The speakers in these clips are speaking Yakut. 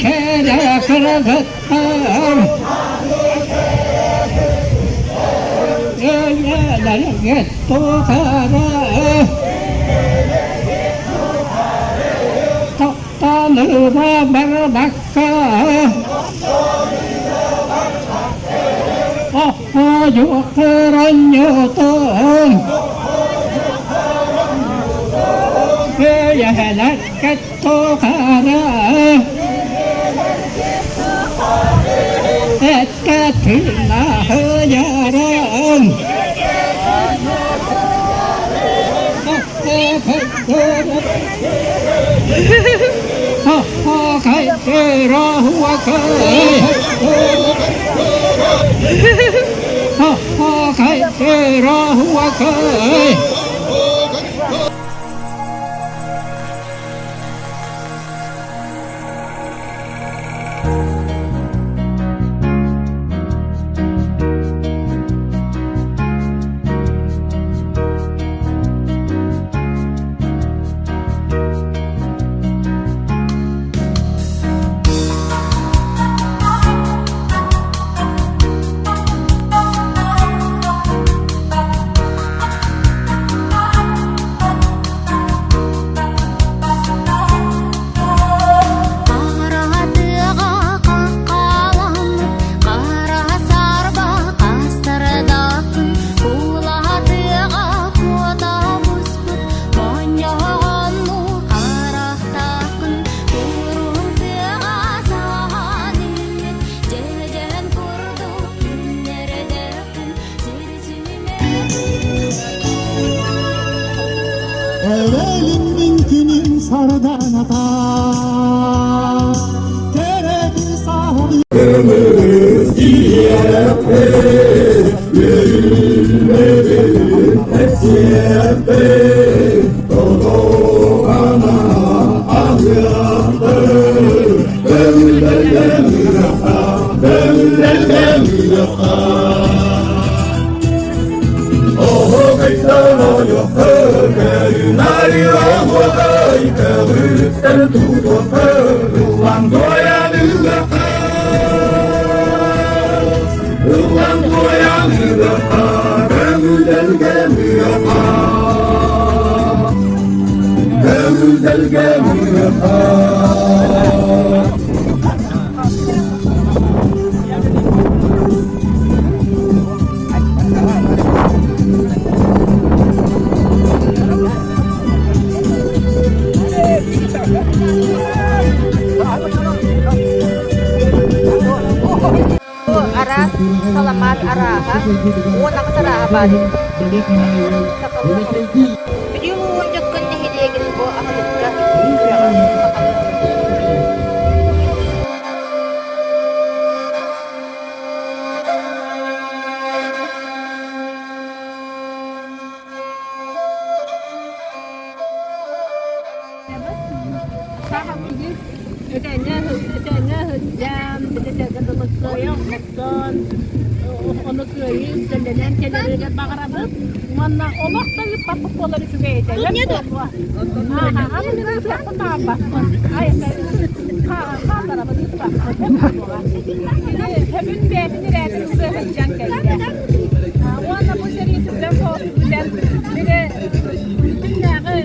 Кэрэ кыргыттар Үйэлэргит тухары Тапталыга барбакка Оһуохуранньутун Үйэлэргит тухары Эккэ тыыннаһыйарым Харатыаҕа хаххаламмыт, хара сарба хастардаахпын, кулаатыаҕа куота буспут, моонньоҕоннуу харахтаахпын, курун тыаҕа саһан үүммүт, дьэдьэн курдук күннэрдээхпин, сир Эвелин мин күнүм сарданата Кэрэ саһыл Араас саламаат арааһа, 18 арааһа баар эбит. Сахалыы аһылык. Бүлүү улууһун Дьөккөн нэһилиэгин бу аһылыкка күрэҕэ сахалыы Этэҥҥэ сылдьан, били дылы кыайан оттон, ону кыайыы үктэллэнэн кэлэригэр баҕарабыт. Уонна олох да ыыппаппыт буолар үчүгэй этэ. Буолуо. Ааха, аны мин ыытыахпын баҕарбаппын. Хаалларабын ыыппаппын. Буолуоҕа. Кини сөбүн бэйэтин ирээтин ылыа сылдьан кэллэ. Уонна бу сэрии түргэн соҕус бүтэн, били күннээҕи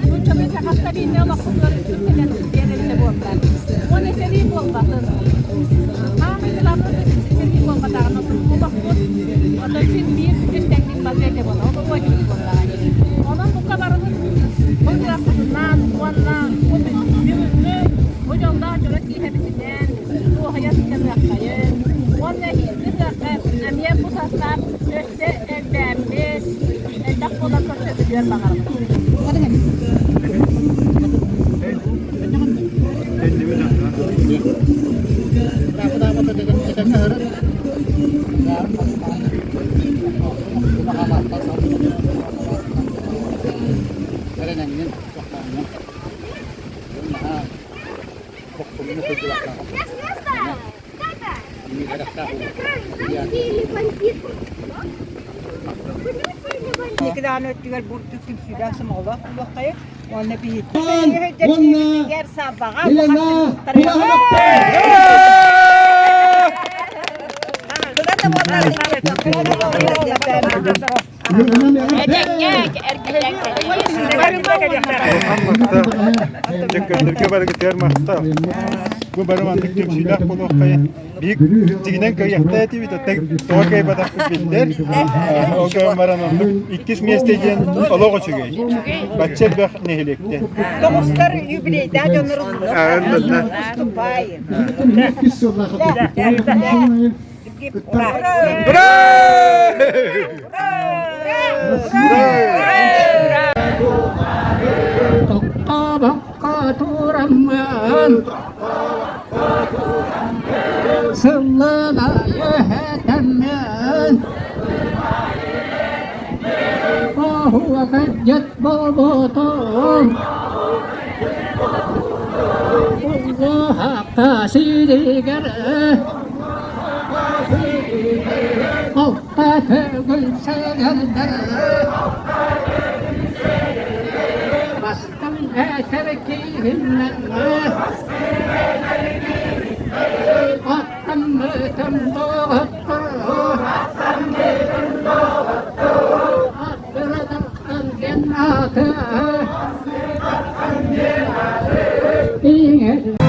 Нууччалыы сахаста биирдэ олохпутугар үксүн кэлэн диэн эбитэ буолла. Уонна сэрии буолбатын. Хаамай кылаабыт сэрии буолбатаҕына олохпут оттон син биир бүтүн тэҥник барыа этэ буолла. Ол уотик буоллаҕа. Онон бука барыбыт бу ыһыахпытынан уонна бу бүгүҥҥү бу дьоллоох дьоро киэһэбитинэн дуоһуйа сынньаныаххайын. Уонна эһиилги ыһыахха эмиэ бу састаап өссө элбээммит, элбэх буолан көрсөбүтүгэр баҕарабын. Инники даҕаны өттүгэр бу түмсүүлээх сомоҕолоох буолуоххайын. Уонна биһиги Уонна Елена Дьэккөндөргө барыгытыгар махтал. Бу бары маннык түмсүүлээх буолуоххайын. Биир дьиҥинэн кыайыахтаа этибит, оттон тоҕо кыайбатахпыт биллэр. Ол гынан баран оннук иккис миэстэ диэн олох үчүгэй. Бачча элбэх нэһилиэктэн. Тоҕустар юбилейдаах дьоннор уступай. Ура! Тохтообокко тураммын Сыллын аайы этэммин Оһуокайдьыт буолбутум Уллуһахха сиригэр Алта төгүл сэгэрдэр Бастыҥ этэр киһиннэн Аттаммытым доҕоттор Аттыратархан диэн ааты Иҥэр